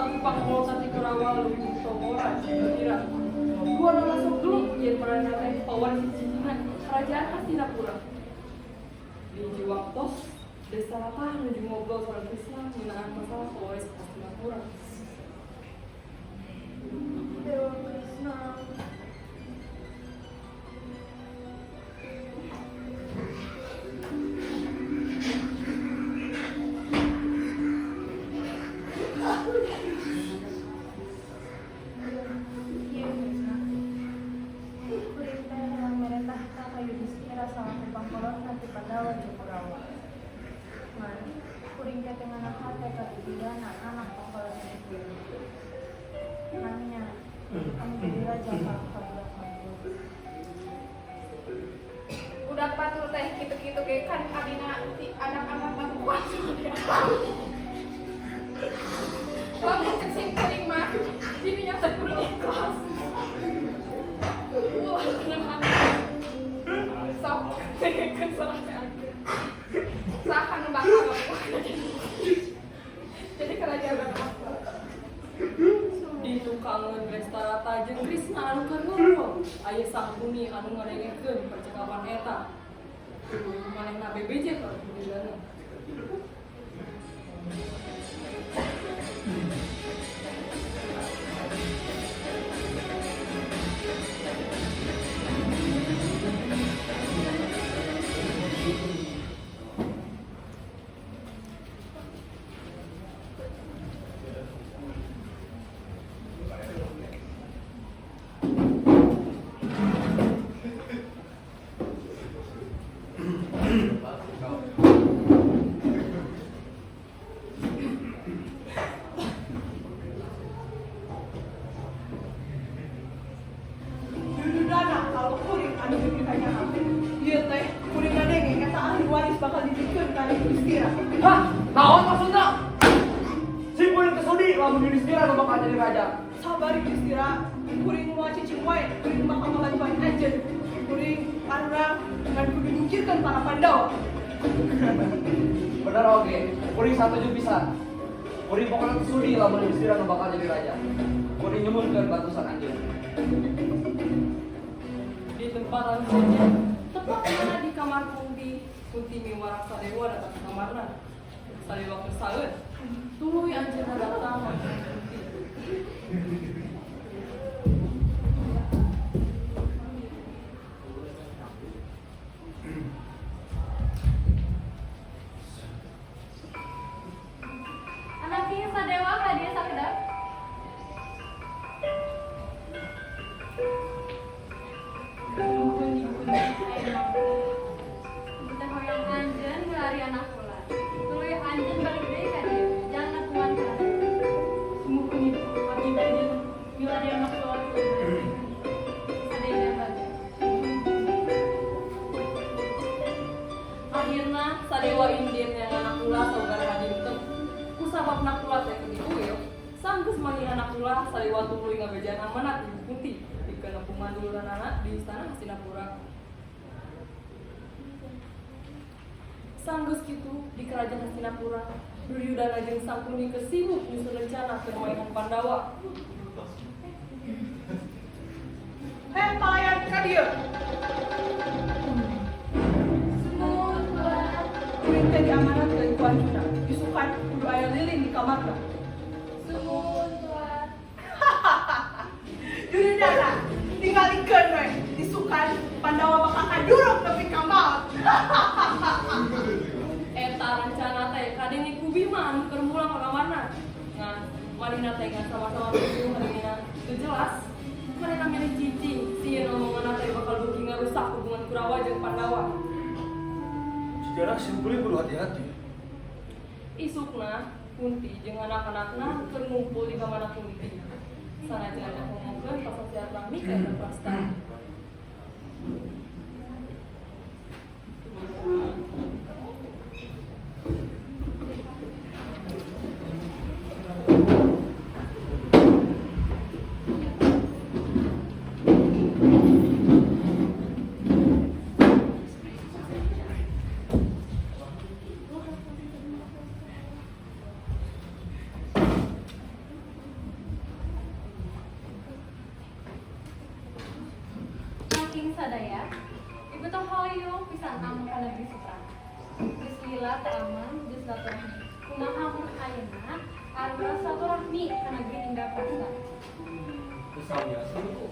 Salaku pangkolot ti Kurawa leuwih utama Yudhistira. Dua nama sok gelut yen maranehna teh pawaris siji-sijina Kerajaan Hastinapura. Di hiji waktos, Destarata nuju ngobrol sareng Krisna ngeunaan masalah pawaris Hastinapura. Dewa Krishna. Ieu Krishna. Kuring teh hayang mere tahta ka Yudhistira salaku pangkolotna ti Pandawa jeung Kurawa. Ngan kuring teh teu nganap hate ka Duryudana anak pangkolotna kuring. Ngan nya anu jadi raja ka budak batur. Budak batur teh kitu-kitu ge kan abina ti anak-anak mah kuat. Lamun cek sim kuring mah dirinya teh kudu ikhlas. Ulah tenang. Sok dengekeun salah anjeun. Saha nu bakal jadi kerajaan apa? Di tukangeun Destarata jeung Krisna anu keur ngobrol, aya Sangkuni anu ngadengekeun percakapan eta. Manehna bebeje ka Duryudana. Duryudana kalau kuring anu ditanya teh. Ieu teh kuring ngadenge eta ahli waris bakal dibikeun ka Yudhistira. Hah? Naon maksudna? Si kuring teu sudi lamun Yudhistira nu bakal jadi raja. Sabar Yudhistira, kuring moal cicing wae, kuring bakal ngabantuan anjeun. Kuring arurang ngan kudu nyingkirkeun para Pandawa. Bener oge, kuring satuju pisan. Kuring pokona teu sudi lamun Yudhistira nu bakal jadi raja. Kuring nyuhunkeun bantusan anjeun. Di tempat anu sejen, tepatna di kamar Kunti, Kunti miwarang Sadewa datang ka kamarna. Sadewa kersaeun, tuluy anjeunna datang manggihan Kunti. Anak ieu Sadewa ka dieu sakedap. Muhun Ibu Kunti aya naon? Ibu teh hoyong anjeun milari anak kula. Tuluy anjeun balik deui ka dieu, jang nepungan ka. Sumuhun Ibu, abdi bade milari anak kula Sadaya baga. Akhirna Sadewa indit neangan Nakula sababaraha dinten. Kusabab Nakula teh keur diuil, sanggeus manggihan Nakula Sadewa tuluy ngabejaan amanat Ibu Kunti pikeun nepungan duluranana di istana Hastinapura. Sanggeus kitu di kerajaan Hastinapura, Duryudana jeung Sangkuni keur sibuk nyusun rencana keur maehan Pandawa. Heh, palayan ka dieu. Sumuhun Tuan. Kuring teh diamanatkeun ku Arjuna. Isukan kudu aya lilin di kamarna. Sumuhun Tuan. Duryudana, tingalikeun we, isukan Pandawa bakal kaduruk nepi ka maot. Eta rencana teh kadenge ku Bima anu keur mulang ka kamarna. Ngan manehna teh ngan sama-sama tujuh kadengena teu jelas. Manehna milih cicing, sieun omonganna teh bakal beuki ngarusak hubungan Kurawa jeung Pandawa. Sejarah simpulnya kudu hati-hati. Isukna Kunti jeung anak-anakna keur ngumpul di kamarna Kunti. Sanajan ngomongkeun pasal silaturahmi ka Indraprasta. hoyong pisan ameng ka negeri Suprana. Geus lila teu ameng geus silaturahmi. Kumaha mun ayeuna Arjuna silaturahmi ka negeri Indraprasta. Geus biasa ibu.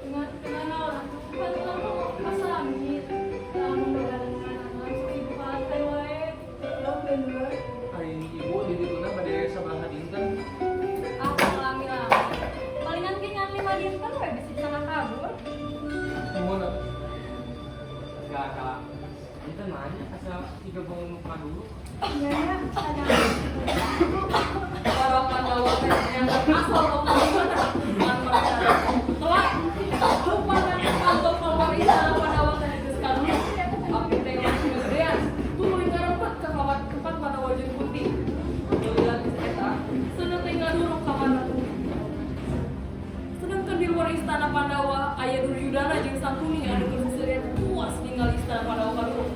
Ngan naon atuh kan urang mah pasamit. Lamun bebarengan sok ibu kalantai wae. Ari ibu di dituna bade sabaraha dinten? Ah, lami-lami. Palingan ge ngan 5 dinten we bisi bisa kabur. Gimana? Gak kalah. Kita nanya asal tiga bangun muka dulu. Iya ya, ada. Para Pandawa teh yang asal ngomong gimana? Ngan mereka telat. Rupana kantor keluar istana Pandawa teh geus kadulu. Api teh langsung gegedean. Tuluy ngarempet ka kawat tempat Pandawa jeung Kunti. Leulean geus eta, seuneu teh ngaduruk ka mana. Sedengkeun di luar istana Pandawa aya Duryudana jeung Sangkuni anu keur seserian puas ningali istana Pandawa kaduruk.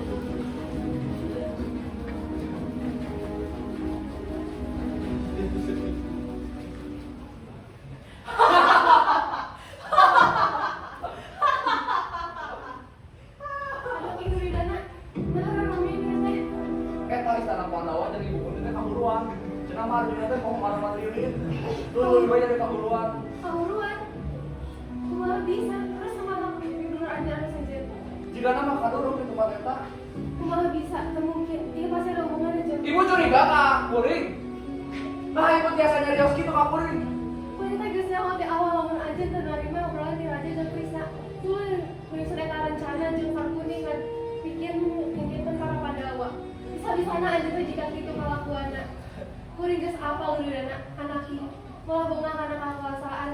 Aduh, Ki Duryudana. Nah, rame ieu teh. Eta istana Pandawa jeung ibu Kunti teh kaburuan. Cenah mah Arjuna teh mau marah Matriudin. Tuluy bae jadi kaburuan. Kaburuan. Kumaha bisa? Terus kumaha dulur aja saja. Jigana mah kaduruk di tempat eta. Kumaha bisa? Teu mungkin. Ieu pasti ada hubungannya jeung. Ibu curiga ka kuring. Nah, ibu tiasa nyarios kitu ka kuring. Kuring teh geus nyaho ti awal lamun anjeun teu narima obrolan ti raja jeung Krishna. Tuluy nyusun eta rencana jeung Farkuni ngan bikin nyingkirkeun para Pandawa. Bisa-bisana anjeun teh jika kitu kalakuanna. Kuring geus apal Duryudana anaki. Moal bongah kana kakuasaan.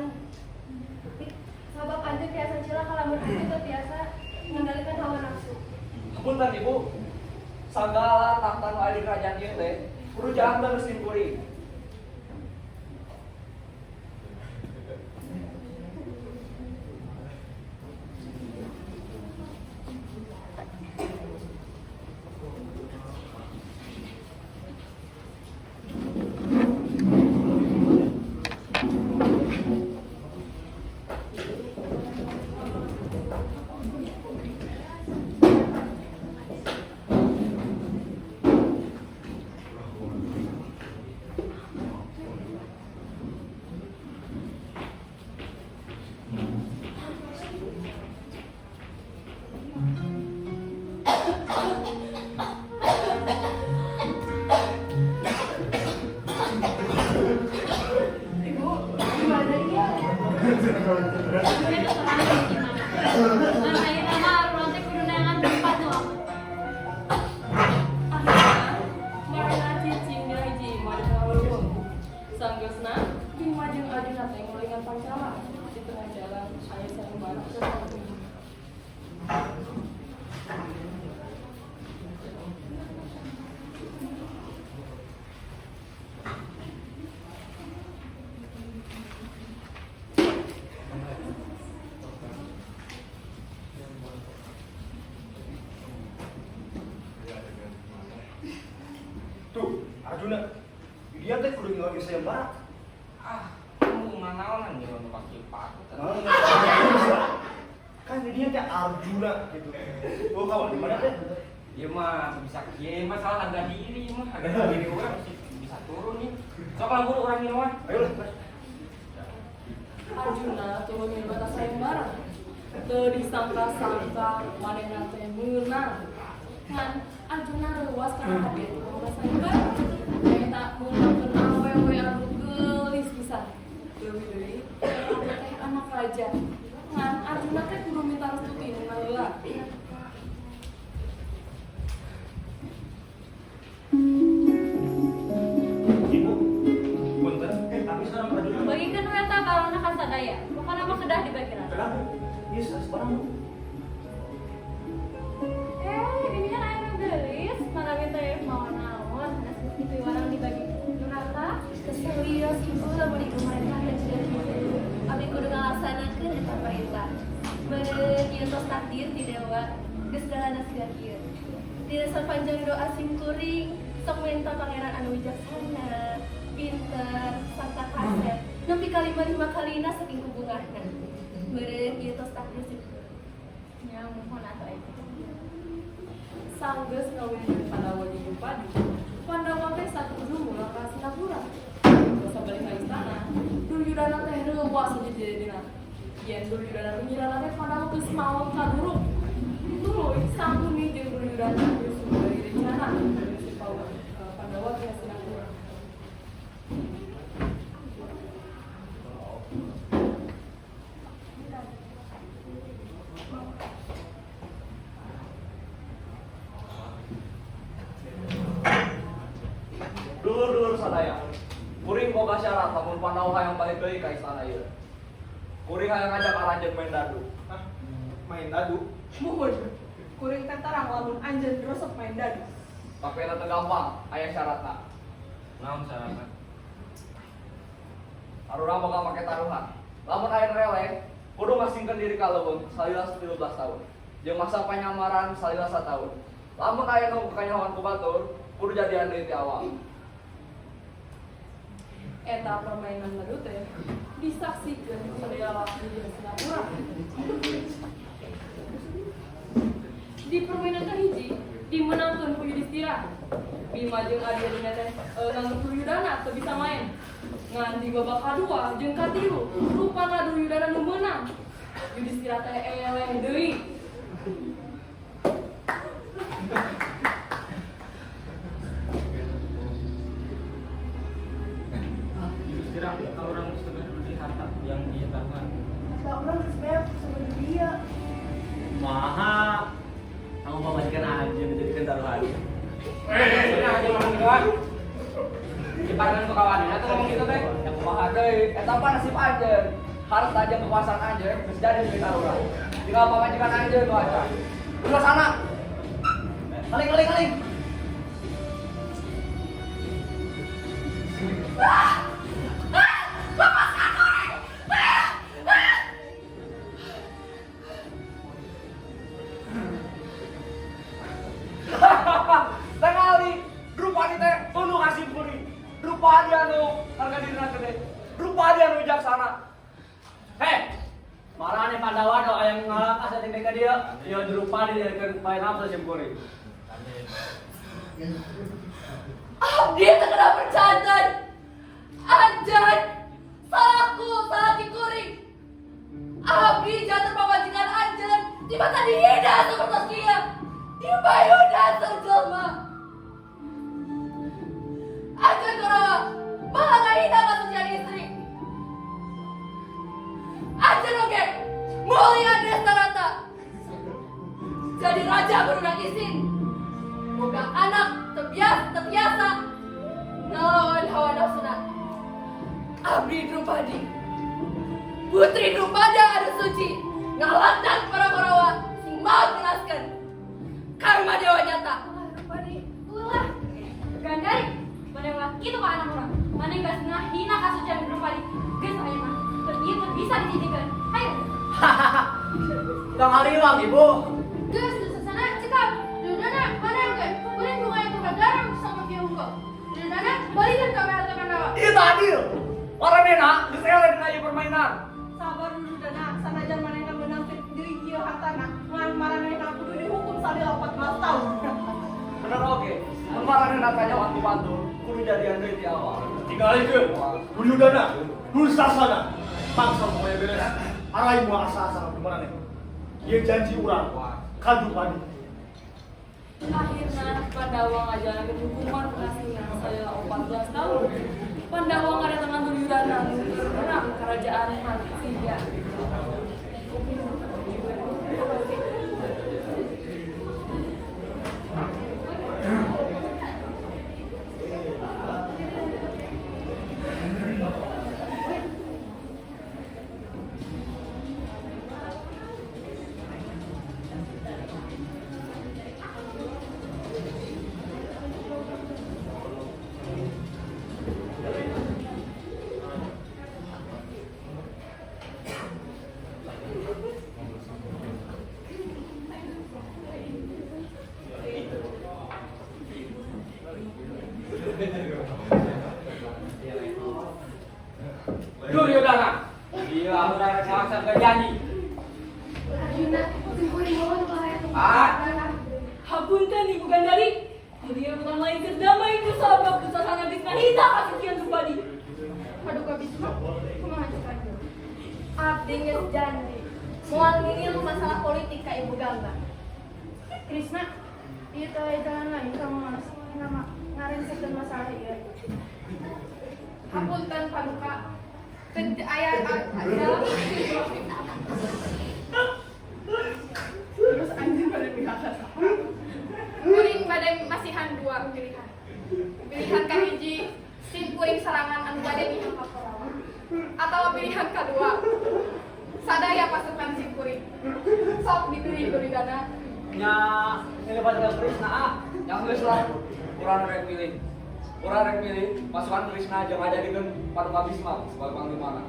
Sabab anjeun tiasa cilaka lamun anjeun teu tiasa mengendalikan hawa nafsu. Hapunten ibu. Sagala tahta nu aya di kerajaan ieu teh kudu janten sim kuring. Ibu, gimana ini? Eta terang gimana? Ngan ayeuna mah Arjuna teh kudu neangan tempat nu aman. Akhirna marana cicing dina hiji imah di tengah leuweung. Sanggeusna Bima jeung Arjuna teh ngulingan Pancala. Di tengah jalan aya sayembara keur sapertuna. Tuh, Arjuna. Dia teh kudu ngilang sayembara. Ah, kamu naonan jeung nu pake paku. Kan dia teh Arjuna gitu. Oh, kawan di mana teh? Ieu mah bisa kieu masalah harga diri mah, harga diri urang bisa turun nih. Sok lah buru urang minum ah. Ayo lah. Arjuna turun di batas sayembara. Teu disangka-sangka manehna teh meunang. Ngan Arjuna reuwas kana hadiah lomba sayembara. Eta meunangkeun awewe anu geulis pisan. Leuwih deui eta teh anak raja. Ngan Arjuna teh kudu minta restu ti indungna heula. Ibu, punten, tapi sekarang Arjuna. Bagikeun we eta balongna ka sadaya. Pokona mah kedah dibagi rata. Kenapa? Iya, sekarang Bu. Ini kan aya nu geulis, manawi teh mawa naon, hanas geus kitu warang dibagi nu rata. Keserius ibu lamun ibu mereka dan kitu. Abi kudu ngalaksanakeun eta perintah. Meureun ieu tos takdir ti dewa, geus dalana siga kieu. Dina sapanjang doa sim kuring, sok minta pangeran anu wijaksana, pinter, sarta kasep. Nepi ka lima-lima kalina saking kubungahna. Meureun ieu tos takdir sim kuring. Nya muhun atuh aya kitu. Sanggeus ngawin jeung Pandawa jeung Drupadi, Pandawa teh satuju mulang ka Hastinapura. Basa balik ka istana, Duryudana teh reuwas sajadina. Yen Duryudana ngirana teh Pandawa geus maot kaduruk. Tuluy Sangkuni jeung Duryudana geus mulai rencana ngusir Pandawa ke Hastinapura. Dulur-dulur sadaya. Kuring boga syarat lamun Pandawa hayang balik deui ka istana ieu. Kuring hayang ngajak aranjeun main dadu. Hah? Main dadu? Muhun. Kuring teh tarang lamun anjeun resep main dadu. Tapi eta teu gampang, aya syaratna. Naon syaratna? Arurang bakal make taruhan. Lamun aya nu eleh, kudu ngasingkeun diri ka leuweung salila 13 tahun. Jeung masa panyamaran salila sataun. Lamun aya nu kanyahoan ku batur, kudu jadian deui ti awal. Eta permainan dadu teh disaksikeun ku sadaya lalaki di Hastinapura. Di permainan kahiji dimenangkeun ku Yudhistira. Bima jeung adi-adina teh nganggep Duryudana teu bisa main. Ngan di babak kadua jeung katilu rupana Duryudana nu meunang. Yudhistira teh eleh deui. Yudhistira kalau orang geus beli harta yang dia taruhan. Harta urang geus beak sama dia. Maha, kamu pamajikan aja dijadikan taruhan. Nah, aja ngomong gitu ah. Diparengan ku kawanna atuh ngomong gitu teh. Yang kumaha deui, eta mah nasib anjeun. Harta jeung kekuasaan anjeun geus jadi milik arurang. Tinggal pamajikan anjeun nu acan. Ulah sana. Aling aling aling. Tengali, Drupadi teh tunduk ka sim kuring. Drupadi anu harga dirina gede. Drupadi anu bijaksana. Hei, marane Pandawa do aya ngalangkah saeutik ka dieu. Ieu Drupadi dijadikeun pae nafsu sim kuring. Abdi teu kena percanten. Anjeun salahku salaki kuring. Abdi janten pamajikan anjeun dibata dihina sapertos kieu. Dibayudan sareng jelema. Anjeun Kurawa malah ngahina kasucian istri. Anjeun oge mulia Destarata. Jadi raja kudu isin. Boga anak terbiasa ngelawan hawa nafsuna. Abdi Drupadi, putri Drupada anu suci, ngalaknat para Kurawa sing maot ngenaskeun. Karma dewa nyata. Ulah Drupadi, ulah. Gandari, mana ulah kitu ka anak urang. Mana geus ngahina kasucian Drupadi. Geus aya mah, teu ieu teu bisa dijidikeun. Hayu. Tong hariwang ibu. Geus sana cekap. Duryudana mana oge? Kuring bunga yang garam sama kieu unggul. Duryudana balikeun kabeh harta Pandawa. Ieu teu adil. Maranehna geus eleh dina ieu permainan. Sabar Duryudana, sanajan manehna meunang deui ieu hartana, ngan maranehna kudu dihukum salila 14 tahun. Bener oge. Mun maranehna kanyahoan ku batur, kudu jadian deui ti awal. Tinggalikeun Duryudana, Dursasana. Mangsa moal beres. Arai moal asa-asa ku maraneh. Ieu janji urang ka Drupadi. Akhirna Pandawa ngajalankeun hukuman pengasingan salila 14 tahun. Pandawa ngadatangan Duryudana nu keur menang kerajaan Hastina. Duryudana, dia udah rek maksa janji. Arjuna, sim kuring Abdi geus janji. Moal ngingilu masalah politik ka Ibu Gangga. Krisna, ieu teh aya jalan lain kamu mas nama ngarensekeun masalah ieu. Hapunten paduka. Teu aya jalan. Terus anjeun bade mihak ka saha? Kuring bade masihan dua pilihan. Pilihan kahiji sim kuring serangan anu bade mihak ka Korawa. Atawa pilihan kadua sadaya pasukan sim kuring. Sok dipilih Duryudana. Nya milih pasukan Krishna ah. Yang geus lah, urang rek milih. Urang rek milih pasukan Krishna jeung ngajadikeun Paduka Bisma sebagai panglimana.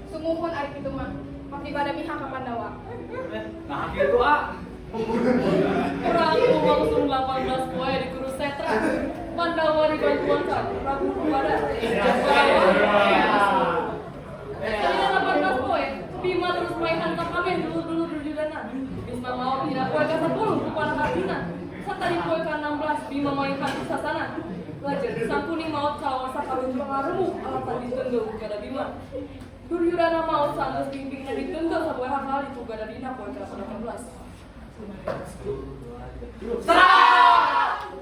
Sumuhun ari kitu mah. Abdi bade mihak ka Pandawa. Nah kitu ah. Perang langsung 18 poe di Kurusetra. Pandawa dibantuan ka Prabu Drupada. Salila 18 poe, Bima terus maehan ka kabeh dulur-dulur Duryudana. Bisma maot dina poe ka-10 ku panah Arjuna. Satari poe ka-16 Bima maehan Dursasana. Lajeng Sangkuni maot kawasa karuju pangaremuk alatan ditenggel ku Gada Bima. Duryudana maot sanggeus pingpingna ditenggel sabaraha kali ku Gada dina poe ka-18. Serang!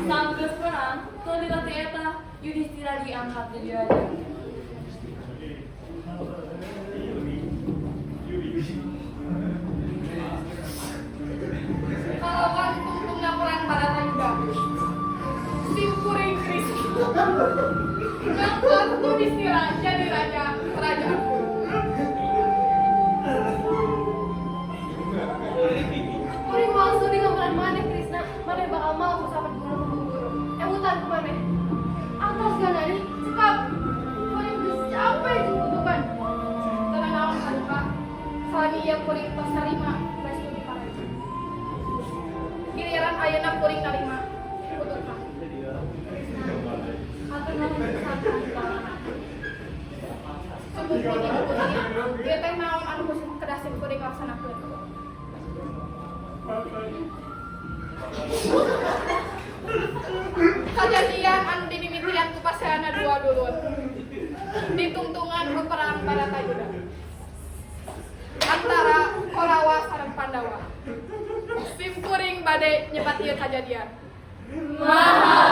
Sanggeus perang, teu lila ti eta, Yudhistira diangkat jadi raja. Kalawan tungtungna perang Baratayuda. Sim kuring Krishna. Ngangkat Yudhistira jadi raja kerajaan Kuru. Kuring moal sudi ngambelan maneh Krisna, maneh bakal maot ku sapat guru ku guru. Emutan ku maneh. Atos ganani, cekap. Kuring geus capek jeung kutukan. Teu nanaon paduka. Salami ieu kuring tos narima restu ti paraja. Giliran ayeuna kuring narima kutukan. Hatur nuhun pisan ka pengalaman. Sumuhun ibu kuring, ieu teh naon anu kedah sim kuring laksanakeun. Kajadian anu dimimitian ku pasehana dua dulur. Ditungtungan ku perang Baratayuda. Antara Korawa sareng Pandawa. Sim kuring bade nyebat ieu kajadian. Maha